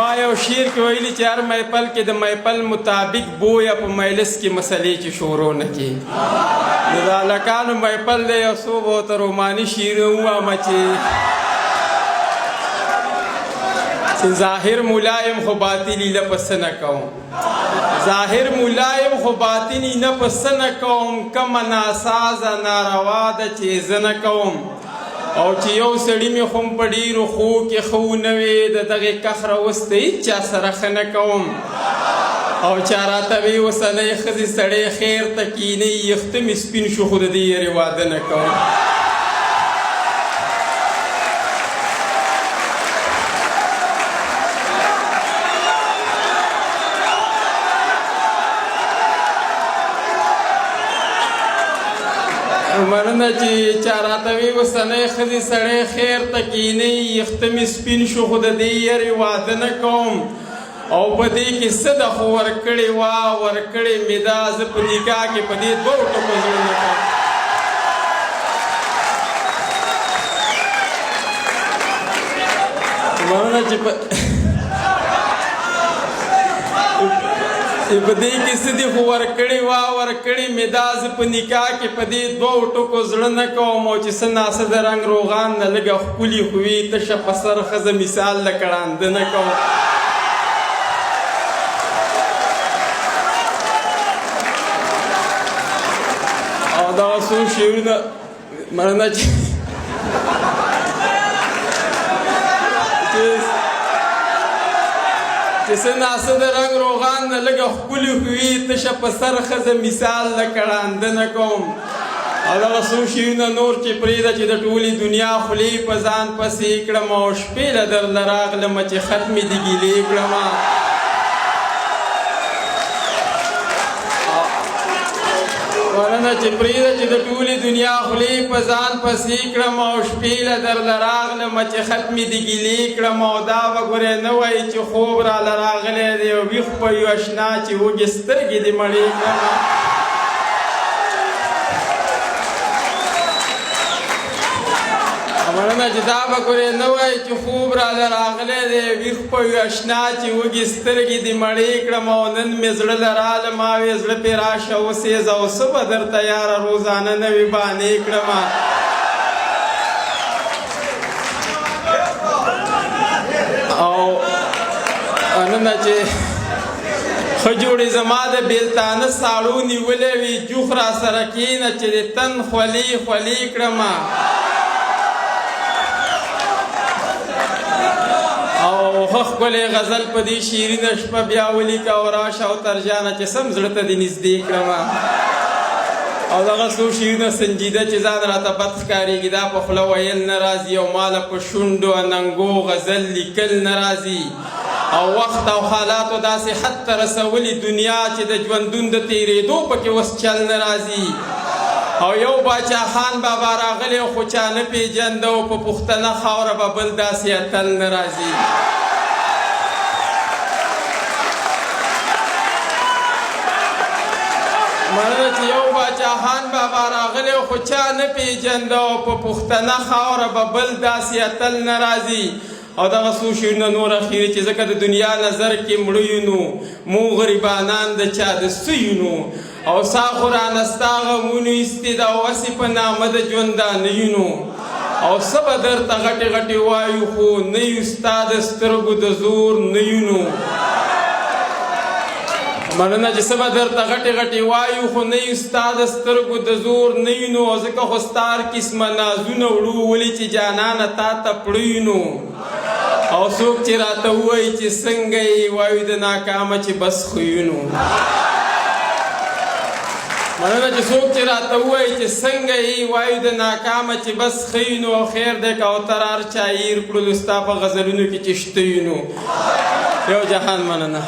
ما یو شعر کې ویلي چې هر محفل کې د محفل مطابق بویه په مجلس کې مسلې چې شروع نه کړي. نو د هلکانو محفل دی، یو څو به ورته روماني شعرونه ووایم چې ظاهر ملایم خو باطلي له په څه نه کوم، ظاهر ملایم خو باطني نه په څه نه کوم، کومه ناسازه ناروا ده چې زه نه کوم. او چې یو سړي مې خو په ډېرو ښو کې ښه ونه وي، د دغې کخ راوسته هېچا سره ښه نه کوم. او چا راته وی اوسنۍ ښځې سړی خیر ته کینئ، یخته مې سپین شو خو د دې یارې واده نه کوم. مننه چې چا راته وی اوسنۍ ښځې سړی خیر ته کینئ، یخته مې سپین شو خو د دې یارې واده نه کوم. او په دې کې څه ده خو ورکړې وه، ورکړې مې ده، زه په نکاح کې په دې دوو ټکو زړه نه کوم. مننه چې په دې کې څه دي خو ورکړې وه، ورکړې مې ده، زه په نکاح کې په دې دوو ټکو زړه نه کوم. او چې څه ناڅه د رنګ روغان نه لږه ښکلي خو وي، تشه په سر ښځه مثال لکه ړانده نه کوم. او دغه څو شعرونه مننه چې څه ناڅه د رنګ روغان نه لږه ښکلي خو وي، تشه په سر ښځه مثال لکه ړانده نه کوم. او دغه څو شعرونه نور چې پرېږده چې د ټولې دنیا خولې په ځان پسې کړم، او شپې له درله راغلم چې ختمې دې ګیلې کړم. مننه چې پرېږده چې د ټولې دنیا خولې په ځان پسې کړم، او شپې له درله راغلم چې ختمې دې ګیلې کړم. او دا به ګورې نه وایي چې خوب راله راغلی دی، او ویښ په یو اشنا چې وږې سترګې دې مړې کړم. مننه چې دا به ګورې نه وایي چې خوب راله راغلی دی، ویښ په یو اشنا چې وږې سترګې دې مړې کړم. او نن مې زړه له راله، ما وې زړه پرې راشه وسېزه، او څه به درته یاره روزانه نوې بانې کړم. او مننه چې ښه جوړې زما د بېلتانه ساړو نیولی وي، جوخ را سره کښېنه چې د تن خولې خولې کړم. او ښه ښکلی غزل په دې شیرینه شپه بیا ولیکه، او راشه او تر جانه چې سم زړه ته دې نږدې کړم. او دغه څو شعرونه سنجیده چې ځان راته بد ښکارېږي، دا په خوله ویل نه راځي، او ماله په شونډو اننګو غزل لیکل نه راځي. او وخت او حالاتو داسې حد ته رسولي دنیا چې د ژوندون د تېرېدو پکې اوس چل نه راځي. او یو باچا خان بابا راغلی خو چا نه پېژنده، او په پښتنه خاوره به بل داسې اتل نه راځي. مننه چې یو باچا خان بابا راغلی خو چا نه پېژنده، او په پښتنه خاوره به بل داسې اتل نه راځي. او دغه څو شعرونه نور اخیري چې ځکه د دنیا نظر کې مړه یو نو مو غریبانان د چا د څه یو نو، او سا خو رانه ستا غمونو ایستې ده، او هسې په نامه د ژوندانه یو نو، او څه به درته غټې غټې وایو خو نه یو ستا د سترګو د زور نه یو نو. مننه چې څه به درته غټې غټې وایو خو نه یو ستا د سترګو د زور نه یو نو، ځکه خو ستا هر قسمه نازونه وړو ولې چې جانانه تا ته پړه یو نو. او څوک چې راته ووایي چې څنګه یې، وایو د ناکامه چې بس خو یو نو. مننه چې څوک چې راته ووایي چې څنګه یې، وایو د ناکامه چې بس ښه یو نو. او خیر دی که اوتر هر چا هېر کړلو ستا په غزلونو کې چې شته یو نو. یو جهان مننه.